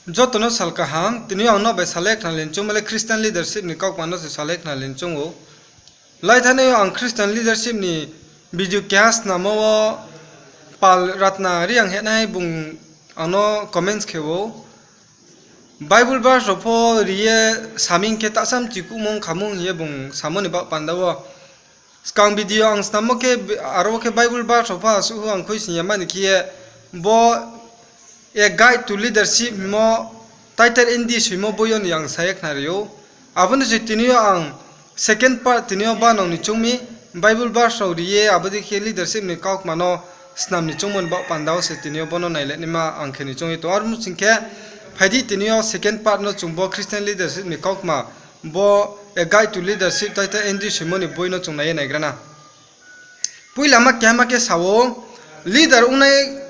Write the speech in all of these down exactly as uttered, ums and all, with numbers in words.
Joto no sal kaham, tini yo ang no bai salai khnalai choungmo le Christian leadership ni kaukma no se salai khnalai choung ou. Laithanai yo ang Christian leadership ni video keha snammo wo Pal Ratna Reang hing ye bung ang no comments khe ou. Bible verse rao pho ri ye saming khe tahsa mchikuhmung khamung hing ye bung samo ni baoh panda wo. Skang video ang snammo khe, aro wo khe Bible verse rao pho asuh ang khuisoing ya mani khe ye bo A Guide to Leadership hingmo Dieter Ende soimo boi yo ni ang sa ye khnari ou. Abo ni se tini yo ang second part tini yo banang ni choung mi, Bible verse rao ri ye abo dei khe leadership ni kaukma no snam ni choungmo ni baoh panda wo se tini yo bo no nailai naima ang khe ni choung ye tong. Aro sing khe, phai di tini yo second part no chung bo Christian leadership ni kaukma, bo A Guide to Leadership Dieter Ende soimo ni boi no chung nai ye naigra na. Poila ma keha ma khe sa ou, leader ongnai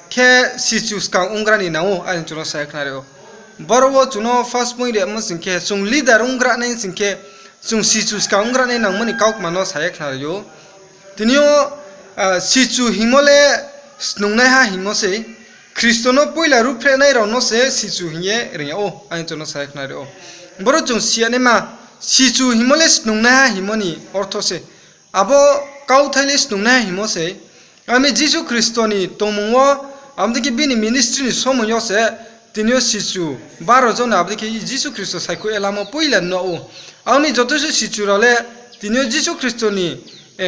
khe sichu skang onggra ni nang ou, are chung no sa ye khnari ou. Boro wo chung no first point rimo sing khe, chung leader onggra nai sing khe, chung sichu skang onggra nai nangmo ni kaukma no sa ye khnari ou. Tini yo, sichu hingmo le snungnaiha hingmo sei, Khristo no poila ruhphrehnai rao no se sichu hing ye reing yag ou, are chung no sa ye khnari ou. Boro chung si ya naima, sichu hingmo le snungnaiha hingmo ni ortho se. Abo kauthai le snungnaiha hingmo sei. Ami Jisu Khristo ni tongmung wo, abo dei khe bini ministry ni somoi yo se, tini yo sichu baro jon no abo dei khe Jisu Khristo saikhouh ye lamo poila nuh ou. Abo ni joto se sichu rao le, tini yo Jisu Khristo ni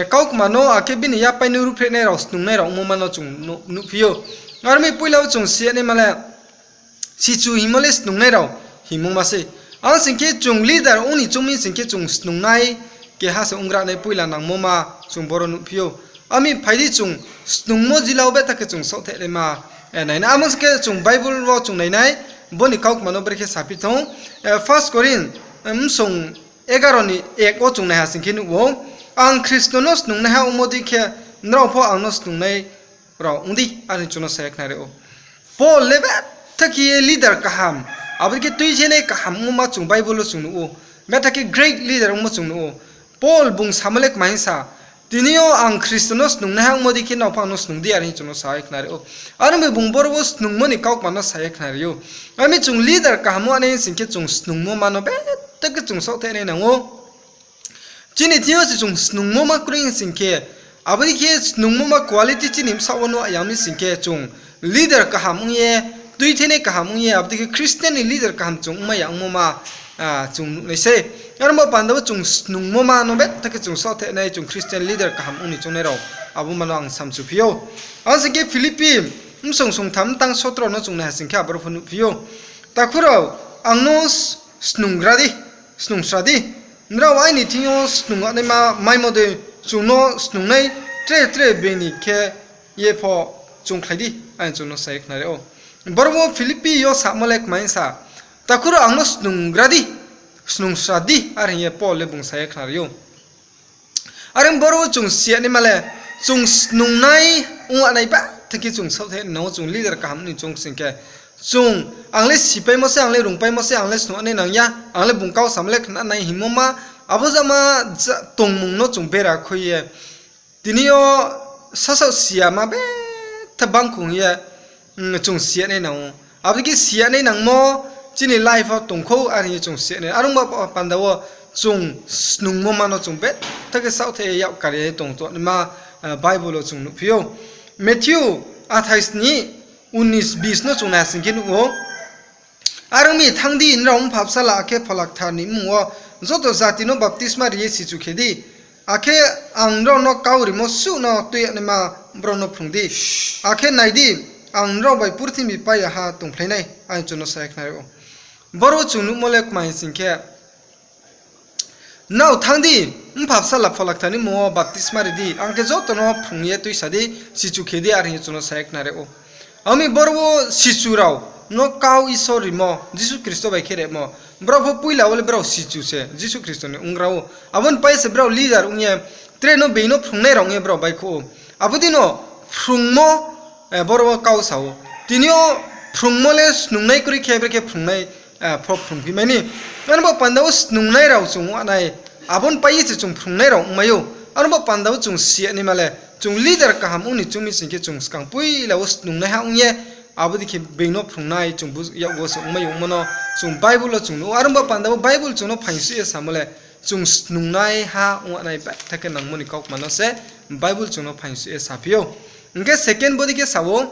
kaukma no akhe bini yapai no ruhphrehnai rao snungnai rao ongmo ma no chung nuhphi ou. Aro mi poila wo chung si ya naima le, sichu hingmo le snungnai rao hingmo ma sei. Ang sing khe chung leader ong ni choung mi sing khe chung snungnai keha se onggra nai poila nangmo ma chung boro nuhphi ou. Ami phai di chung snungmo jila wo betha khe chung saohtheh naima nai na. Amo sing khe chung Bible wo chung nai nai, bo ni kaukma no brekhe saphi thong. First Korinth, bsong egaro ni ek wo chung naiha sing khe nuh ou, ang Khristo no snungnaiha ongmo dei khe nrao pho ang no snungnai rao ong di, are chung no sa ye khnari ou. Paul le betha khe ye leader kaham, abo dei khe tuithenai kaham ongmo ma chung Bible wo chung nuh ou. Betha khe great leader ongmo chung nuh ou. Paul bung samo le kma hing sa, tini yo ang Khristo no snungnaiha ongmo dei khe nrao pho ang no snung di, are chung no sa ye khnari ou. Aro mi bung boro wo snungmo ni kaukma no sa ye khnari ou. Ami chung leader kaham ong nai sing khe chung snungmo ma no betha khe chung saohtheh nai nang ou. Chini thing yo se chung snungmo ma kroi hing sing khe, abo dei khe snungmo ma quality chini bsaoh wo nuh ya mi sing khe chung leader kaham ong ye, tuithenai kaham ong ye, abo dei khe Christian ni leader kaham chung ongmai ya ongmo ma, chung nuh nai sei. Aro bo panda wo chung snungmo ma no betha khe chung saohtheh nai chung Christian leader kaham ong ni choungnai rao, abo ma no ang samchuphi ou. Ang sing khe Philippi, bsong songtham tang sotro no chung naiha sing khe aboro pho nuhphi ou. Takhu rao, ang no snungra di, snungsra di. Nrao aini thing yo snung yag naima maimo dei chung no snungnai tre tre being ni khe ye pho choungkhlai di, are chung no sa ye khnari ou. Boro wo Philippi yo samo le kma hing sa, takhu rao ang no snungra di, snungsra di, are hing ye Paul le bung sa ye khnari ou. Are boro wo chung si ya naima le, chung snungnai ong ya nai ba, thang khe chung saohtheh nang ou chung leader kaham ni choung sing khe. Chung, ang le sipaimo se, ang le rungpaimo se, ang le snung nai nang ya, ang le bung kau samo le khna nai hingmo ma, abo jama tongmung no chung bera khui ye. Tini yo sasaoh si ya ma betha bangkhong ye, chung si ya nai nang ou. Abo dei khe si ya nai nangmo chini life wo tongkhou, are hing ye chung si ya nai. Aro bo panda wo chung snungmo ma no chung betha khe saohtheh ye yak kar ye tong to naima, Bible wo chung nuhphi ou. Matthew athais ni unis bis no chung naiha sing khe nuh ou. Are ong mi, thanng di, nrao Mpha, Bsala akhe Phola Kthar ni mmung wo joto jati no baptisma ri ye sichu khe di. Akhe ang nrao no kau rimo suh no tui yag naima brao no phrung di. Akhe nai di, ang nrao bai purthimbi pai ya ha tongphlai nai, are chung no sa ye khnari ou. Boro wo chung nuhmo le kma hing sing khe, nrao thanng di, Mpha, Bsala, Phola Kthar ni mmung wo baptisma ri di, ang khe joto no phrung ye tuisa di, sichu khe di, are hing ye chung no sa ye khnari ou. Abo mi boro wo sichu rao no kau Isor rimo, Jisu Khristo bai khe rimo. Brao pho poila wo le brao sichu se, Jisu Khristo ni onggra ou. Abo ni pai se brao leader ong ye, tre no being no phrungnai rao ong ye brao baihkhouh ou. Abo dei no phrungmo, boro wo kau sa ou. Tini yo phrungmo le snungnai kroi khe, brekhe phrungnai, pho phrungphi mai ni. Aro bo panda wo snungnai rao chung ong nai. Abo ni pai ye se chung phrungnai rao ongmai ou. Aro bo panda wo chung si ya naima le, chung leader kaham ong ni choung mi sing khe chung skang poila wo snungnaiha ong ye, abo dei khe being no phrungnai chung yakgu se ongmai ongmo no chung Bible wo chung nuh ou. Are ong ba panda wo Bible chung no phaingsuh ye samo le, chung snungnaiha ong nai betha khe nangmo ni kaukma no se Bible chung no phaingsuh ye saphi ou. Hing khe second bodei khe sa ou,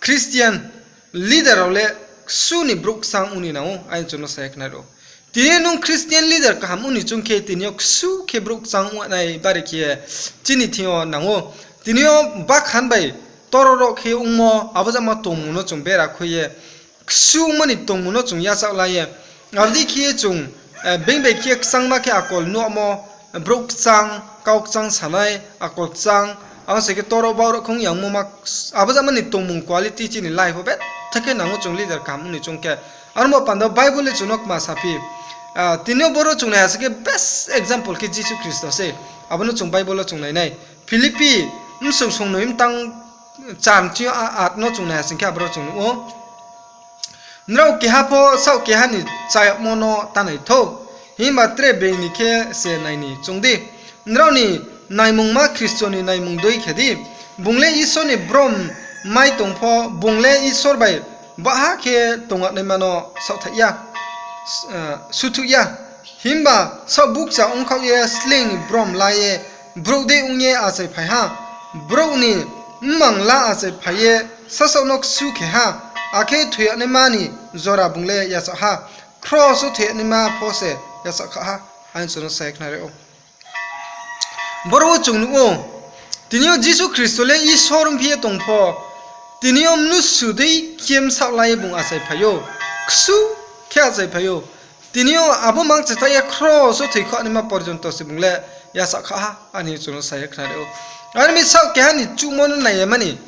Christian leader rao le ksu ni brouh kchang ong ni nang ou, aini chung no sa ye khnari ou. Tini nung Christian leader kaham ong ni choung khe, tini yo ksu khe brouh kchang ong nai bari khe chini thing yo nang ou. Tini yo bakhan bai toro rao khe ongmo, abo jama tongmung no chung bera khui ye, ksu ongmo ni tongmung no chung yachaoh la ye, abo dei khe chung, being bai khe kchangma khe akol nuhmo, brouh kchang, kau kchang sanai, akol kchang, ang se khe toro bau rao khong yangmo ma, abo jama ni tongmung quality chini life wo betha khe nang ou chung leader kaham ong ni choung khe. Are ong ba panda Bible le chung no kma saphi. Tini yo boro chung nai ha se khe best example khe Jisu Khristo se. Abo no chung Bible wo chung nai nai. Philippi bsong songnoi mtang char ching at no chung nai ha sing khe aboro chung nuh ou. Nrao keha pho saoh keha ni chayagmo no ta naithou, himba tre being ni khe se nai ni choung di. Nrao ni naimungma Khristo ni naimung dei khe di. Bung le Isor ni brom mai tong pho, bung le Isor bai baha khe tongnaima no saohthaih ya, suthuih ya. Himba saoh bukcha ongkhaoh ye sleing ni brom la ye brouh dei ong ye achaiphai ha. Brouh ni mmang la achaiphai ye sasaoh no ksu khe ha, akhe thoiyagnaima ni jora bung le yachaoh ha. Kros wo thoiyagnaima pho se yachaoh kha ha, aini chung no sa ye khnari ou. Boro wo chung nuh ou, tini yo Jisu Khristo le Isor ongphi ye tong pho, tini yo mnusu dei khe bsaoh la ye bung achaiphai ou, ksu khe achaiphai ou. Tini yo abo mang chethai ye kros wo thoikhoh naima porjonto se bung le yachaoh kha ha, aini chung no sa ye khnari ou. Are mi saoh keha ni chuhmo no nai ya mani,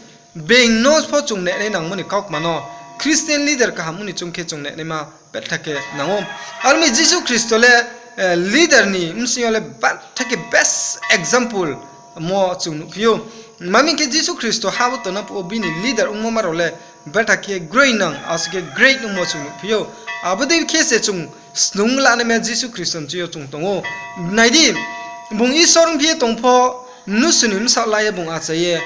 being no pho chung nehnai nangmo ni kaukma no, Christian leader kaham ong ni choung khe chung nehnaima betha khe nang ou. Are mi Jisu Khristo le leader ni bsing yo le betha khe best example mo chung nuhphi ou. Mami khe Jisu Khristo ha wo tongna phuh wo bini leader ongmo ma rao le betha khe great nang, asuh khe great ongmo chung nuhphi ou. Abo dei khe se chung snung lanaima Jisu Khristo ni thing yo chung tong ou. Nai di, bung Isor ongphi ye tong pho, mnusu ni bsaoh la ye bung achai ye,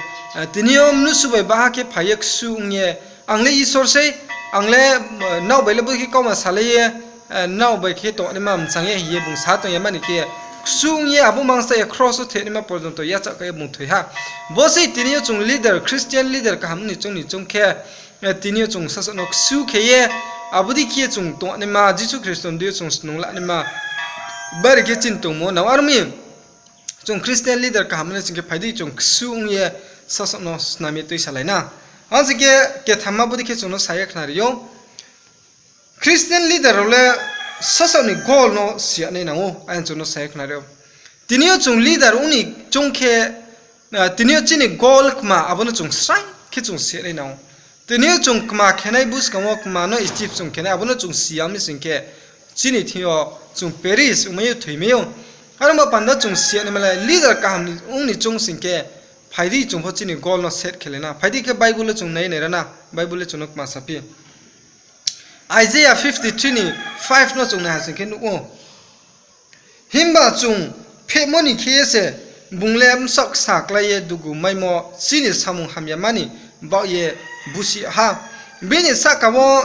tini yo mnusu bai baha khe phai ye ksu ong ye, ang le Isor sei, ang le nrao bai le bo khe kauma salai ye, nrao bai khe tongnaima mchang ye hing ye bung sa tong ya mani khe, ksu ong ye abo mang sa ye kros wo thoinaima porjonto yachaoh kha ye bung thoi ha. Bo sei tini yo chung leader, Christian leader kaham ni chung ni chung khe, tini yo chung sasaoh no ksu khe ye, abo dei khe ye chung tongnaima, Jisu Khristo ni dei yo chung snung lanaima bari khe chini tongmo nang ou. Are mi chung Christian leader kaham ni sing khe phai di chung ksu ong ye sasaoh no snam ye tuisalai na. Ang sing khe kethamma bo dei khe chung no sa ye khnari ou. Christian leader rao le sasaoh ni goal no si ya nai nang ou, aini chung no sa ye khnari ou. Tini yo chung leader ong ni chung khe, tini yo chini goal kma abo no chung srai khe chung si ya nai nang ou. Tini yo chung kma khenai buskang wo kma no achieve chung khenai abo no chung si ya mi sing khe, chini thing yo chung perish ongmai ou, thoimai ou. Are ong ba panda chung si ya naima le leader kaham ong ni chung sing khe, phai di chung pho chini goal no set khe lai na. Phai di khe Bible wo chung nai nai ra na, Bible le chung no kma saphi. Isaiah fifty three ni five no chung nai ha sing khe nuh ou. Himba chung phehmo ni khe ye se bung le bsaoh ksa klái ye dugu maimo chini samung hamyama ni baoh ye busi yag ha. Bini sahka wo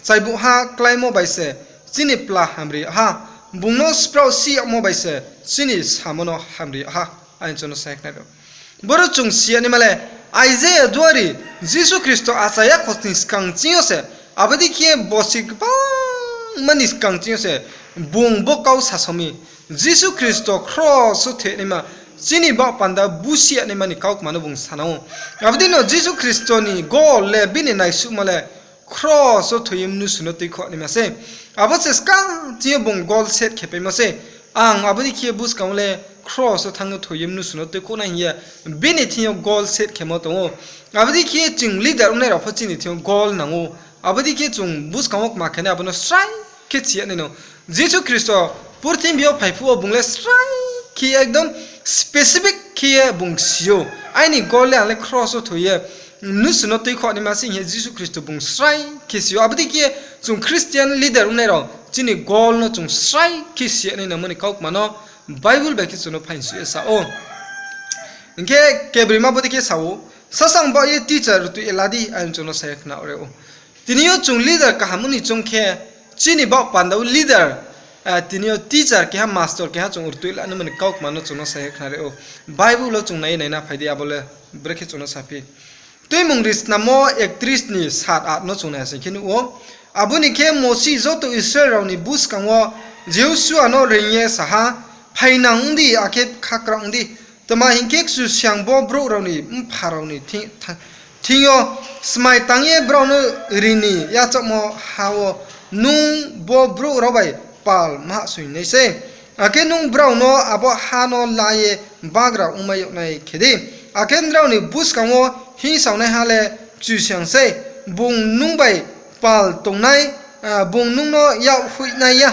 chaibuhha kláimo bai se chini pla hamri yag ha. Bung no spraohsi yagmo bai se chini samo no hamri yag ha. Aini chung no sa ye khnari ou. Boro chung si ya naima le, Isaiah duari Jisu Khristo achai ya kho ni skang ching yo se, abo dei khe bosi gbangma ni skang ching yo se, bung bo kau sasao mi, Jisu Khristo kros wo thoinaima, chini baoh panda busi ya naima ni kaukma no bung sanang ou. Abo dei no Jisu Khristo ni goal le bini naisuhmo le, kros wo thoi ye mnusu no tuikhouh naima sei. Abo se skang ching yo bung goal set khe paimo sei. Ang abo dei khe buskang wo le kros wo thanng ye thoi ye mnusu no tuikhouh nai hing ye bini thing yo goal set khemo tong ou. Abo dei khe chung leader ongnai rao pho chini thing yo goal nang ou. Abo dei khe chung buskang wo kma khe nai abo no srai khe si ya nai no. Jisu Khristo purthimbi yo phai phuh wo bung le srai khe ekdom specific khe ye bung si ou. Aini goal le ang le kros wo thoi ye mnusu no tuikhouh naima se hing ye Jisu Khristo bung srai khe si ou. Abo dei khe chung Christian leader ongnai rao chini goal no chung srai khe si ya nai nangmo ni kaukma no Bible bai khe chung no phaingsuh ye sa ou. Hing khe kebrima bo dei khe sa ou, Sasang baoh ye teacher rtuih ye la di, are chung no sa ye khna ri ou. Tini yo chung leader kaham ni choung khe, chini baoh panda wo leader, tini yo teacher keha, master keha chung rtuih la nai mani kaukma no chung no sa ye khna ri ou. Bible wo chung nai ye naina phai di, abo le brekhe chung no saphi. Tuimung ri snammo ektrish ni sat at no chung nai sing khe nuh ou. Abo ni khe Mosi joto Israel rao ni buskang wo Jehosua no reing ye sa ha, Phainang ong di, akhe khakrao ong di. Tma hing khe, Kchusoyang bo brouh rao ni mpha rao ni thing yo smai tang ye brao no ri ni yachaohmo ha wo nung bo brouh rao bai pal mahsoing nai sei. Akhe nung brao no abo ha no la ye bagra ongmai yag nai khe di. Akhe nrao ni buskang wo hingsaonaiha le Kchusoyang sei, bung nung bai pal tongnai, bung nung no yak hoihnai ya,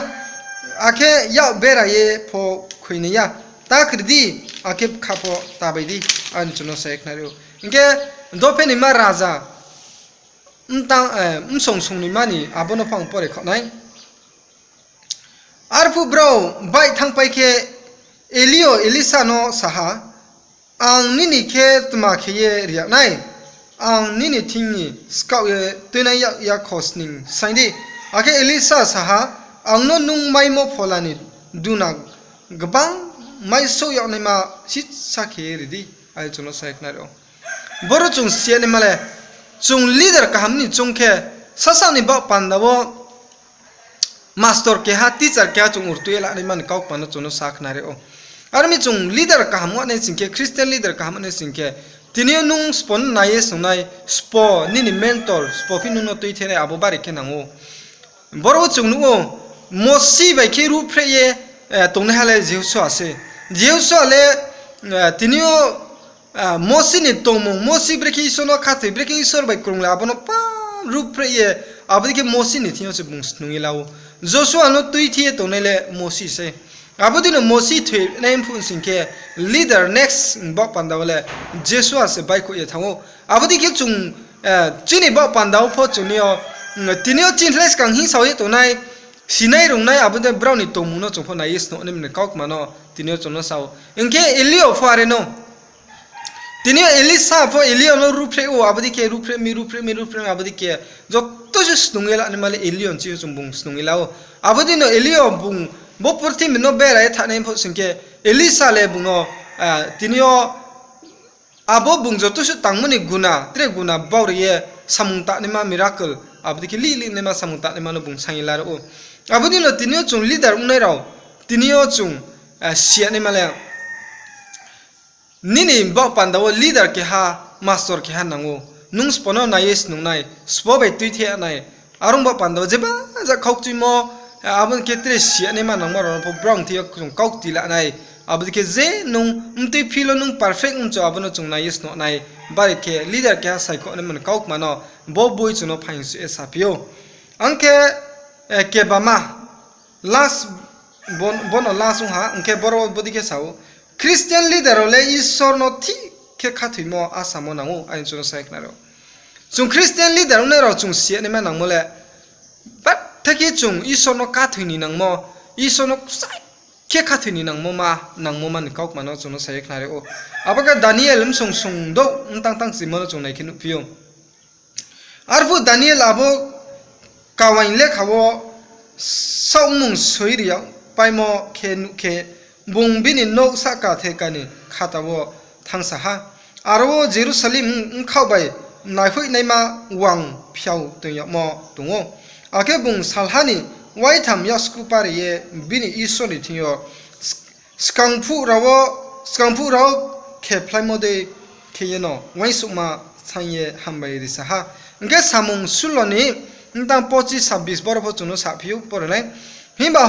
akhe yak bera ye pho khui nai ya. Ta kri di, akhe bkha pho ta bai di, are chung no sa ye khna ri ou. Hing khe, dophe ni ma raja, msong song ni ma ni abo no pho ang pore khaoh nai. Arphuh brao baih thanngpai khe, Eli yo Elisa no sa ha, Ang nini khe tma khe ye ri yag nai? Ang nini thing ni skaoh ye tuinai yak ya kho sning saing di. Akhe Elisa sa ha, Ang no nung maimo phola ni duna gbang maisouh yag naima sisa khe ye ri di, are chung no sa ye khna ri ou. Boro chung si ya naima le, chung leader kaham ni choung khe, sasang ni baoh panda wo master keha, teacher keha chung rtuih ye la nai mani kaukma no chung no sa khna ri ou. Are mi chung leader kaham ong nai sing khe, Christian leader kaham ong nai sing khe, tini yo nung spo no nai ye snung nai, spo nini mentor, spo phi nung no tuithe nai, abo bari khe nang ou. Boro wo chung nuh ou, Mosi bai khe ruhphreh ye tongnaiha le Jehosua se. Jehosua le tini yo Mosi ni tongmung, Mosi brekhe Isor no khathoi, brekhe Isor bai krung le abo no pa ruhphreh ye, abo dei khe Mosi ni thing yo se bung snung ye la ou. Josua no tuithe ye tongnai le Mosi se. Abo dei no Mosi thoinai phuh sing khe, leader next baoh panda wo le Josua se baihkhouh ye thanng ou. Abo dei khe chung chini baoh panda wo pho chung ni yo, tini yo chini le skang hingsao ye tongnai, sinai rungnai, abo dei brao ni tongmung no chung pho nai ye snuh nai mani kaukma no tini yo chung no sa ou. Hing khe Eli yo pho are no. Tini yo Elisa pho Eli yo no ruhphreh ou, abo dei khe ruhphreh mi, ruhphreh mi, ruhphreh mi, abo dei khe joto se snung ye la naima le Eli yo ni ching yo chung bung snung ye la ou. Abo dei no Eli yo bung bo purthimbi no bera ye thanngnai phuh sing khe, Elisa le bung no, tini yo abo bung joto se tangmo ni guna, tre guna bau ri ye samung tangnaima miracle, abo dei khe lih lih naima samung tangnaima no bung saing ye la ri ou. Abo dei no tini yo chung leader ongnai rao, tini yo chung si ya naima le, nini baoh panda wo leader keha, master keha nang ou. Nung spo no nai ye snung nai, spo bai tuithe nai, are ong baoh panda wo jeba ja khaukchuimo, abo ni khe tre si ya naima nangmo rao no pho brao ni thing yo chung kaukti la nai. Abo dei khe je nung mtui phil wo nung perfect ongcho, abo no chung nai ye snuh nai. Bari khe leader keha saikhouh nai mani kaukma no bo boi chung no phaing suh ye saphi ou. Ang khe, kebama, last, bo no last ong ha, hing khe boro bodei khe sa ou, Christian leader rao le Isor no thik khe khathoimo asamo nang ou, are chung no sa ye khna ri ou. Chung Christian leader ongnai rao chung si ya naima nangmo le, batha khe chung Isor no khathoi ni nangmo, Isor no kchai khe khathoi ni nangmo ma, nangmo ma ni kaukma no chung no sa ye khna ri ou. Abo khe Daniel bsong song douh mtang tang chimo no chung nai khe nuhphi ou. Arphuh Daniel abo kawaing lekha wo saohmung soi ri yag paimo khe nuh khe, bung bini nouh sahka theka ni khata wo thanngsa ha. Aro wo Jerusalem bkhaoh bai naihoihnaima wang phiao toing yagmo tong ou. Akhe bung salha ni waitham yaksku pare ye bini Isor ni thing yo skangphuh rao wo, skangphuh rao khephlaimo dei khe ye no uaingsouhma saing ye hambai risa ha. Hing khe Samung sulo ni mtang pochis sabbis boro pho chung no saphi ou, pore nai. Himba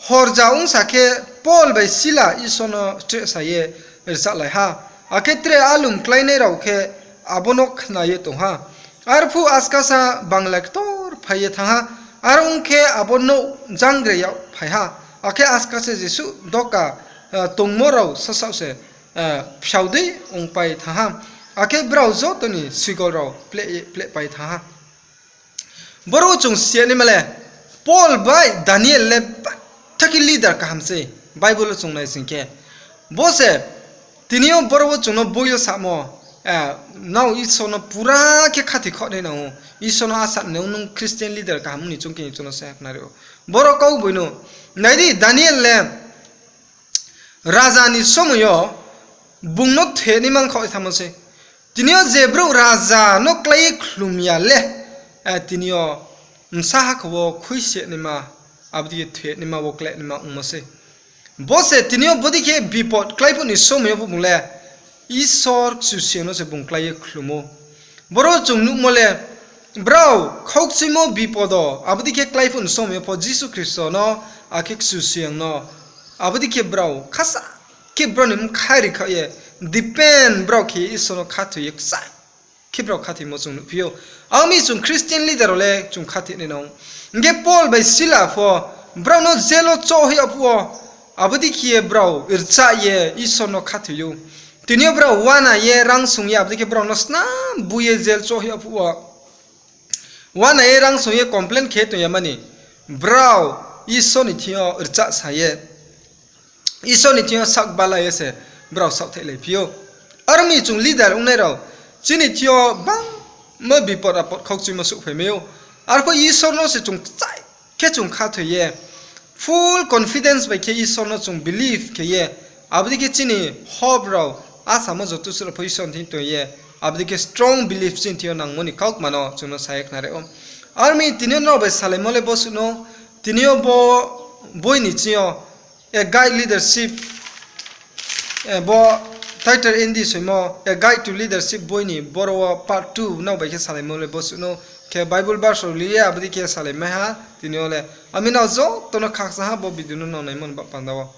horja ongsa khe Paul bai Sila Isor no chrehsa ye rchahlai ha. Akhe tre alum kláinai rao khe abo no khna ye tong ha. Arphuh askasa bangla ktor phai ye thanng ha. Are ong khe abo nouh jangre yag phai ha. Akhe askasa jesuh doka tongmo rao sasaoh se phiao dei ongpai thanng ha. Akhe brao joto ni sigol rao pleh plehpai thanng ha. Boro wo chung si ya naima le, Paul bai Daniel le batha khe leader kaham sei, Bible wo chung nai sing khe. Bo se tini yo boro wo chung no boi yo samo, Nrao Isor no pura khe khathoi khaoh nai nang ou. Isor no asa nai nung Christian leader kaham ni choung khe chung no sa khnari ou. Boro kau boi no, nai di, Daniel le raja ni somoi yo bung no thoi naima khaoh ye thanngmo sei. Tini yo je brouh raja no klái ye khlum ya le, tini yo bsa hakhor wo khuise naima, abo dei khe thoi naima wo klái naima ongmo sei. Bo se tini yo bodei khe bipot klái phuh ni somoi yo pho bung le Isor Kchusoyang no se bung klái ye khlum ou. Boro chung nuhmo le, brao khaukchuimo bipot wo abo dei khe klái phuh ni somoi yo pho Jisu Khristo no, akhe Kchusoyang no, abo dei khe brao khasa khe brao ni mkha ri khaoh ye, depend brao khe ye Isor no khathoi ye kchai khe brao khathoimo chung nuhphi ou. Abo mi chung Christian leader rao le chung khathoi nai nang ou. Hing khe Paul bai Sila pho brao no jail wo choh hoih yag phuh wo, abo dei khe ye brao rchah ye Isor no khathoi ou. Tini yo brao uana ye rangsong ye, abo dei khe brao no snam bui ye jail choh hoih yag phuh wo, uana ye rangsong ye complain khe tong ya mani, brao Isor ni thing yo rchah sa ye, Isor ni thing yo sak bala ye se brao saohthaihlaiphi ou. Aro mi chung leader ongnai rao, chini thing yo bangma bipot apot khaukchuimo souhphai mai ou. Arpho Isor no se chung kchai khe chung khathoi ye, full confidence bai khe Isor no chung believe khe ye, abo dei khe chini hope rao, asamo joto suh rao pho Isor ni thing tong ye, abo dei khe strong belief chini thing yo nangmo ni kautma no chung no sa ye khnari ou. Aro mi tini yo nrao bai salaimo le bo suh no, tini yo bo boi ni ching yo, A Guide Leadership, bo Dieter Ende soimo A Guide to Leadership boi ni boro wo part two nrao bai khe salaimo le bo suh no. Khe Bible verse rao li ye abo dei khe salaimai ha tini yo le. Ami nrao joto no khakchang ha bo video no nrao naimo ni baoh panda wo.